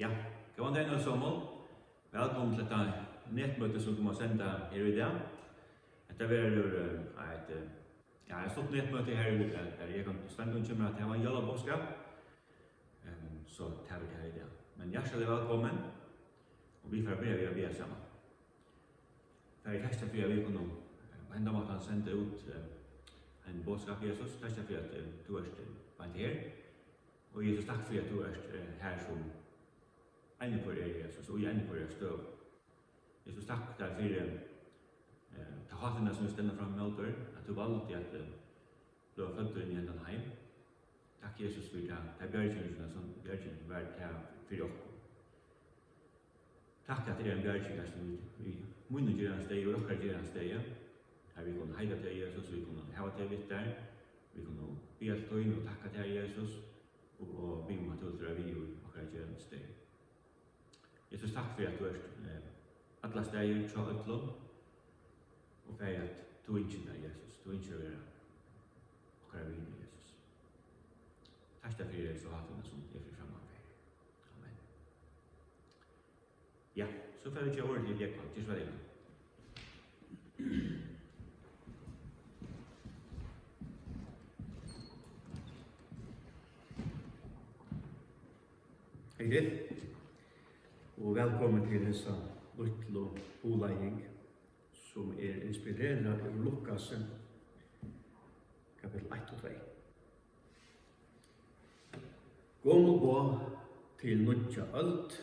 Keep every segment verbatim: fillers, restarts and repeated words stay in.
Ja, góðan dagin, øll somul. Vælkomin til hetta netmøti, sum tú má senda her í dag. Hetta verður, eh, eitt, eh, ja, eitt stutt netmøti her, eh, har eg kann, Steingrun kemur at hava ein jólaboðskap. Ehm, so tað verður her í dag. Men hjartaliga vælkomin, og vit fara at byrja við at biðja saman. Faðir, takk fyri, at vit kunnu, eh, á hendan mátan senda út, eh, ein boðskap, Jesus. Takk fyri, at, eh, tú ert, eh, beint her. Og Jesus, takk fyri, at tú ert, eh, her sum ein og hvør er, Jesus, og í ein og hvørjari støðu. Jesus, takk tær fyri, eh, ta hátíðina, sum vit standa fram ímóti, at tú valdi at, eh, blíva føddur inn í hendan heim. Takk, Jesus, fyri ta, ta bjargingina, sum bjargingin var ta fyri okkum. Takk, at tað er ein bjarging, eisini í, í mínum gerandisdegi og í okkara gerandisdegi, har vit kunnu heita teg, Jesus, vit kunnu hava teg við tær, vit kunnu biðja til tín og takka tær, Jesus, og, og biðja um, at tú vilt vera við í okkara gerandisdegi. Jesus, takk fyri, at tú ert, eh, alla staðir hjá øllum, og fyri, at tú ynskir tað, Jesus, tú ynskir at vera okkara vinur, Jesus. Takk tær fyri, Jesus, og hátíðina, sum er fyri framman fyri. Amen. Ja, so fara vit til orðið til Jógvan. Ger so væl, Jógvan. Hey, og vælkomin til hesa lítlu hugleiðing, sum er inspirerað úr Lukasi, kapittul eitt og tvey. Gomul boð til nýggja øld,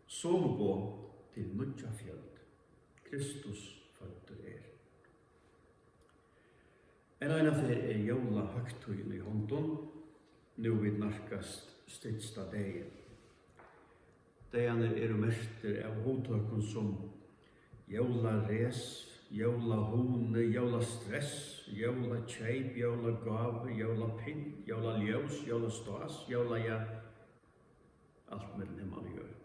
somu boð til nýggja fjøld. Kristus føddur er. Enn eina ferð er jólahøgtíðin í hondum, nú vit nærkast stytsta dagin. Dagarnir eru merktir av hugtøkum sum jólares, jólahugni, jólastress, jólakeyp, jólagávur, jólapynt, jólaljós, jólastás, jóla-, ja, alt millum himmal og jørð.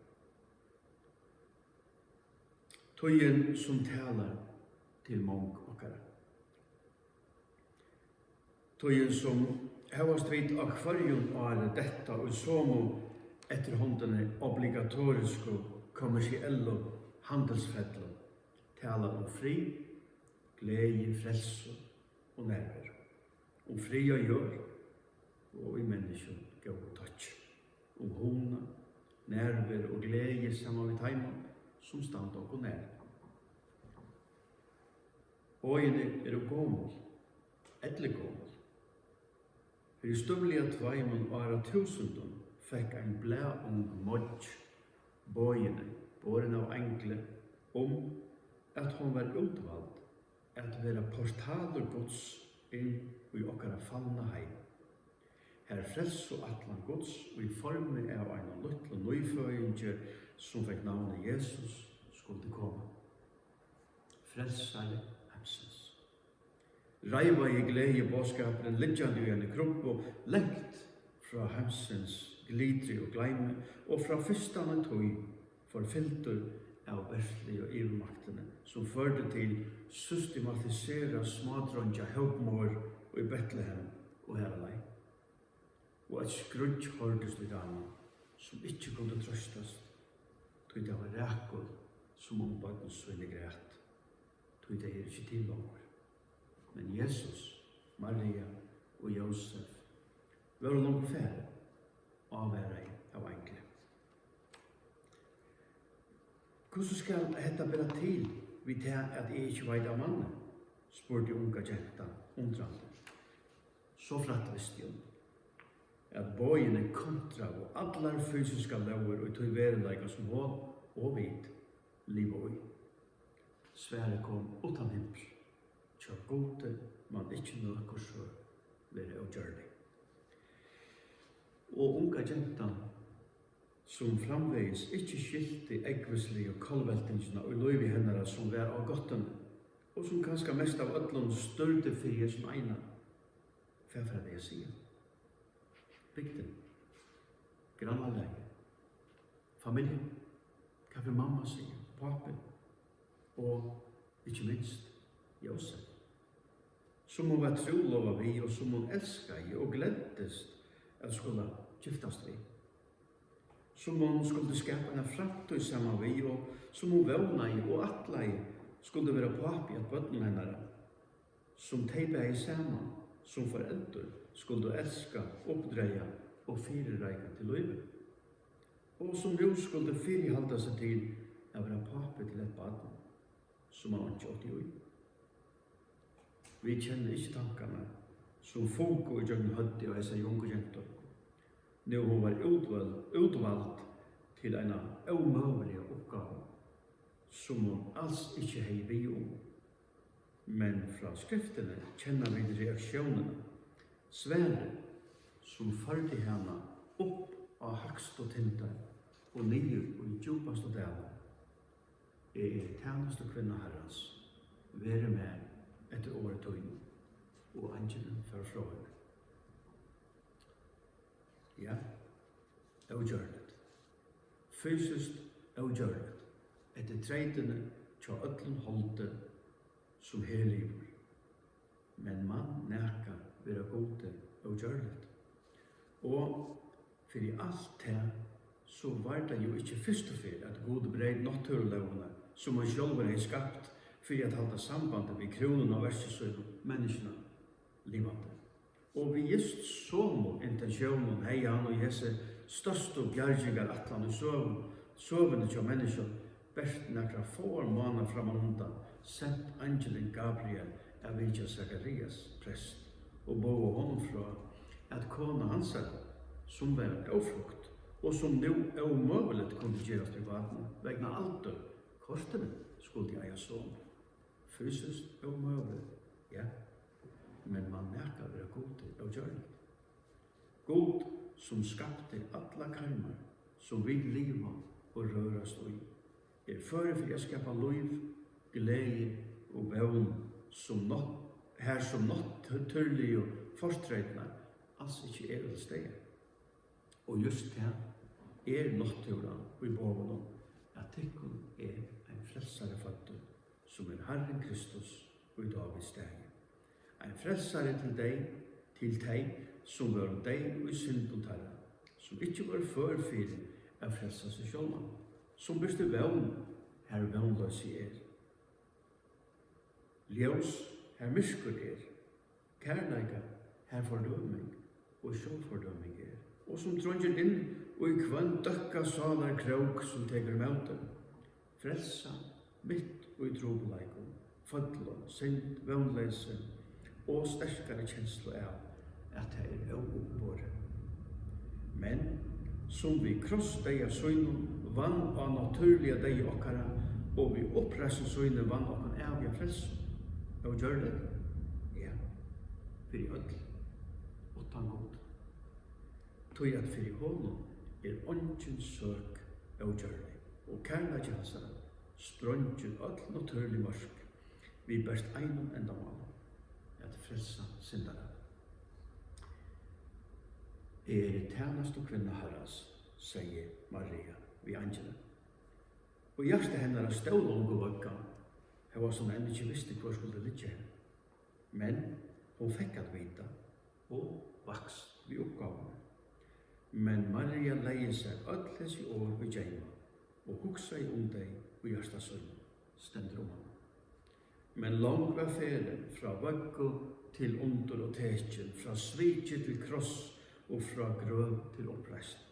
Tíðin, sum talar til mong okkara. Tíðin, sum hóast vit á hvørjum ári detta í somu eftirhondini obligatorisku kommersiellu handilsfellu, talar um frið, gleði, frelsu og nærveru. Um frið á jørð og í menniskjum góðu tokki. Um hugna, nærveru og gleði saman við teimum, sum standa okkum nær. Boðini eru gomul, elligomul. Fyri stívliga tveimum áratúsundum fekk ein blaðung moyggj boðini, borin av eingli, um, at hon var útvald at vera portalur Guds inn í okkara falna heim, har frelsuætlan Guds í formi av einum lítlum nýføðingi, sum fekk navnið Jesus, skuldi koma. Frelsari heimsins. Reivaði gleðiboðskapurin liggjandi í eini krubbu, langt frá heimsins glitri og gleimi, og frá fyrstani tíð forfylgdur av verðsligu yvirmaktini, sum førdi til systematiserað smádreingja hópmorð í Betlehem og har umleið. Og eitt skríggj hoyrdist í teimum, sum ikki kundu troystast, tí tað var Rakul, sum um børn síni græt, tí tey eru ikki til longur. Men Jesus, Maria og Jósef vóru longu farin, ávaraði av eingli. Hvussu skal hetta bera til við tað, at eg ikki veit av manni? Spurdi unga gentan undrandi. So frægt visti hon, at boðini kontraðu allar fysiskar lógir í tí veruleika, sum hon og vit liva í. Svarið kom uttan himpl: Hjá Gudi man ikki nøkur søk vera ógjørlig. Og unga gentan, sum framvegis ikki skilti ógvusligu kollveltingina í lívi hennara, sum var á gøttuni, og sum kanska mest av øllum stúrdi fyri hesum eina, hvat fara tey at siga? Bygdin, grannalagið, familjan, hvat fer mamma at siga, pápin og ikki minst Jósef, sum hon var trúlovað við og sum hon elskaði og gleddist at skula giftast við? sum hon skuldi skapa eina framtíð saman við, og sum hon vónaði og ætlaði skuldi vera pápi at børnum hennara, sum tey bæði saman sum foreldur skuldu elska, uppdraga og fyrireika til lívið, og sum nú skuldi fyrihalda seg til at vera pápi til eitt barn, sum hann einki átti í. Vit kenna ikki tankarnar, sum funku ígjøgnum høvdið á hesari ungu gentu, nú hon var útvald, útvald til eina ómøguliga uppgávu, sum hon als ikki hevði við um. Men frá skriftini kenna vit reaktiónina, svarið, sum førdi hana upp á hægstu tindar og niður í djúpastu dalar. Eg eri tænastukvinna Harrans, verið mær eftir orði tínum. Og eingilin fór frá henni. Ja, ógjørligt. Fysiskt ógjørligt. Eftir treytini hjá øllum holdi, sum her livir. Men man nakað vera Gudi ógjørligt? Og fyri alt tað, so var tað jú ikki fyrstu ferð, at Gud breyt náttúrulógina, sum hann sjálvur hevði skapt, fyri at halda sambandið við krúnuna á verki sínum, menniskjuna, livandi. Og við júst somu intentiónum hevði hann í hesi størstu bjargingarætlan í søgu, søguni hjá menniskjum, bert nakrar fáar mánaðir frammanundan, sent eingilin Gabriel at vitja Sakarias prest og boða honum frá, at kona hansara, sum var ófrukt, og sum nú ómøguligt kundi gerast við barn vegna aldur, kortini skuldi eiga son. Fysiskt ómøguligt, ja, men man nakað vera Gudi ógjørligt? Gud, sum skapti allar karmar, sum vit liva og rørast í, er førur fyri at skapa lív, gleði og vón, sum nátt-, har sum náttúrligu fortreytirnar als ikki eru til staðar. Og júst tað er náttúran í boðunum, at tykkum er ein frelsari føddur, sum er Harrin Kristus í Dávids staði. Ein frelsari til tey, til tey, sum vóru deyð í syndum teirra, sum ikki vóru før fyri at frelsa seg sjálvan, sum birti vón, har vónloysi er, ljós, har myrkur er, kærleika, har fordøming og sjálvfordøming er, og sum treingir inn í hvønn døkka sálarkrók, sum tekur ímóti. Frelsa mitt í trupulleikum, føllum, synd, vónleysi og sterkari kenslu av, at tað er óuppiborið. Men sum við krossdeyða sínum vann á natúrliga deyða okkara, og við uppreisn síni vann okkum æviga frelsu. Ógjørligt? Ja. Fyri øll, uttan Gud. Tí at fyri honum er eingin søk ógjørlig, og kærleiki hansara spreingir øll natúrlig mørk, við bert einum endamáli, at frelsa syndarar. Eg eri tænastukvinna Harrans, segði Maria við eingilin. Og hjarta hennara stóð longu vøgga, hóast hon enn ikki visti, hvør skuldi liggja har. Men hon fekk at vita og vaks við uppgávuni. Men Maria legði sær øll hesi orð í geyma og hugsaði um tey í hjarta sínum, stendur um hana. Men long var ferðin frá vøggu til undur og tekin, frá sviki til kross og frá grøv til uppreisn.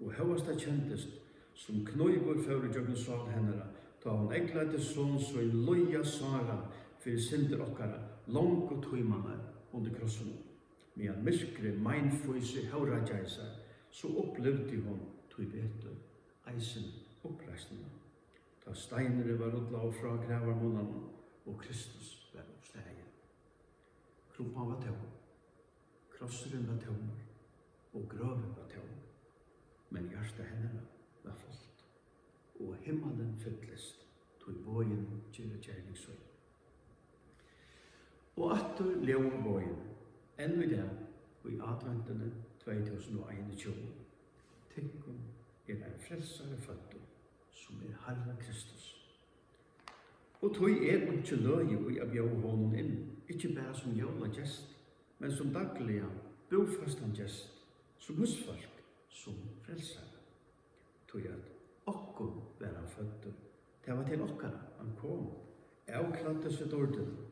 Og hóast tað kendist, sum knívur fór ígjøgnum sál hennara, tá hon eygleiddi son sín líða sáran fyri syndir okkara, longu tímarnar undir krossinum, meðan myrkrið meinfýsi hóvraðjaði sær, so upplivdi hon tíbetur eisini uppreisnina, tá steinurin var rullaður frá gravarmunnanum og Kristus var uppstaðin. Krubban var tóm. Krossurin var tómur, og grøvin var tóm, men hjarta hennara var fult, og himmalin fyllist, tí boðini gera gerning sín. Og aftur ljóðar boðini, enn í dag, í adventini tvey túsund og einogtjúgu: Tykkum er ein frelsari føddur, sum er Harrin Kristus. Og tí er einki løgið í at bjóða honum inn, ikki bara sum jólagest, men sum dagligan, búfastan gest, sum húsfólk, sum frelsara. Tí at okkum var hann føddur, tað var til okkara, hann kom, avklæddi seg dýrdina,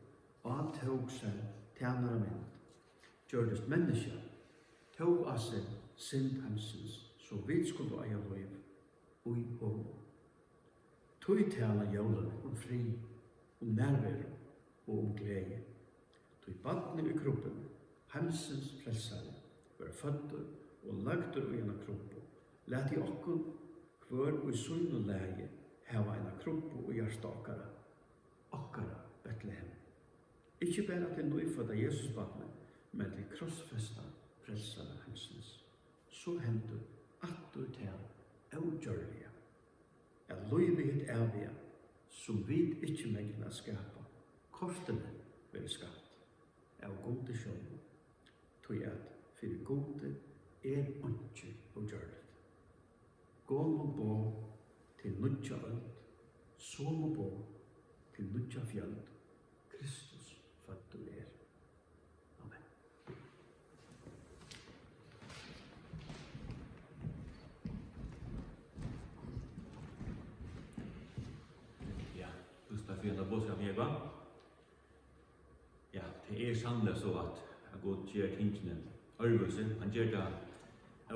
átók sær tænara mynd, gjørdist menniskja, tók á seg synd heimsins, so vit skuldu eiga lív í honum. Tí tala jólini um frið, um nærveru og um gleði. Tí barnið í krubbuni, heimsins frelsari, var føddur og lagdur í eina krubbu. Latið okkum, hvør í sínum lagi, hava eina krubbu í hjarta okkara, okkara Betlehem. Ikki bara til nýfødda Jesusbarnið, men til krossfesta frelsara heimsins. So hendir aftur tað ógjørliga, at lívið hitt æviga, sum vit ikki megna at skapa, kortini verður skapt av Gudi sjálvum, tí at fyri Gudi er einki ógjørligt. Gomul boð til nýggja øld, somu boð til nýggja fjøld, Kristus føddur er. Amen. Ja, túsund takk fyri henda boðskapin, Jógvan. Ja, tað er sanniliga so, at, at Gud ger tingini øðrvísi. Hann ger tað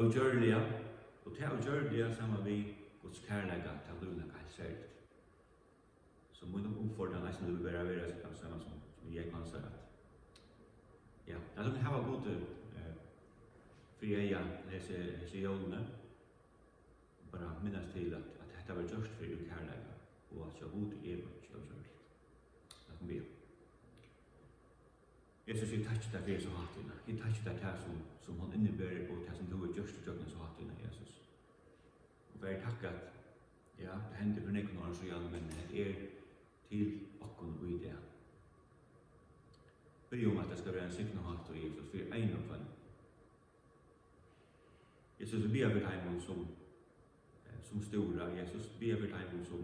ógjørliga, og tað ógjørliga saman við Guds kærleika, tað blívur nakað heilt serligt. So mín uppfordran eisini vil vera, vera saman sum, sum Jógvan sær, at, ja, lat okkum hava Gud, eh, fyri eyga hesi, hesi jólini. Bara minnast til, at, at hetta var gjørt fyri úr kærleika, og at hjá Gudi er einki ógjørligt. Lat okkum biðja. Jesus, eg takki tær fyri hesa hátíðina. Eg takki tær tað, sum, sum hon inniber, og tað, sum tú hevur gjørt ígjøgnum hesa hátíðina, Jesus. Og bara takk, at, ja, tað hendi fyri nógvum árum síðan, men hetta er til okkum í dag. Biðja um, at tað skal vera ein signað hátíð, Jesus, fyri ein og hvønn. Jesus, vit biðja fyri teimum, sum, eh, sum stúra, Jesus, biðja fyri teimum, sum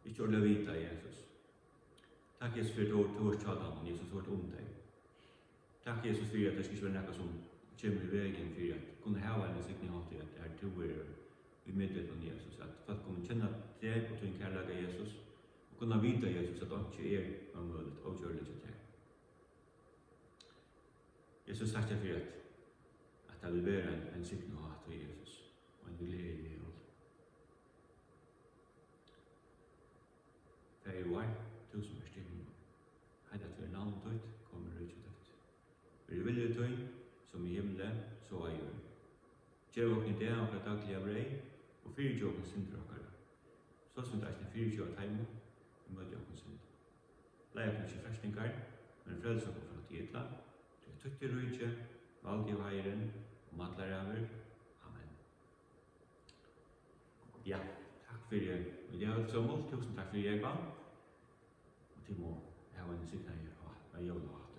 ikki ordiliga vita, Jesus. Takk, Jesus, fyri at tú, tú ert hjá teimum, Jesus, tú ert um tey. Takk, Jesus, fyri at tað skal ikki vera nakað, sum kemur í vegin fyri at kunna hava eina signaða hátíð, at har tú verður í miðdeplinum, Jesus, at fólk kunnu kenna teg og tín kærleika, Jesus, og kunna vita, Jesus, at einki er ómøguligt, ógjørligt hjá tær. Jesus, takk tær fyri, at, at tað vil vera ein, ein signað hátíð, Jesus, og ein gleðilig jól. Faðir vár, tú sum ert í himlum, heilagt verði navn títt, komi ríki títt. Verði vilji tín, sum í himli, so á jørð. Gev okkum í dag okkara dagliga breyð, og fyrigev okkum syndir okkara, so sum vit eisini fyrigeva teimum, ið møta okkum syndir. Leið okkum ikki í freistingar, men frels okkum frá tí illa, tí at títt er ríkið, valdið og heiðurin, um allar ævir. Amen. Ja, takk fyri í dag, øll somul. Túsund takk fyri, Jógvan. Og tit mugu hava eina signaða jólahátíð.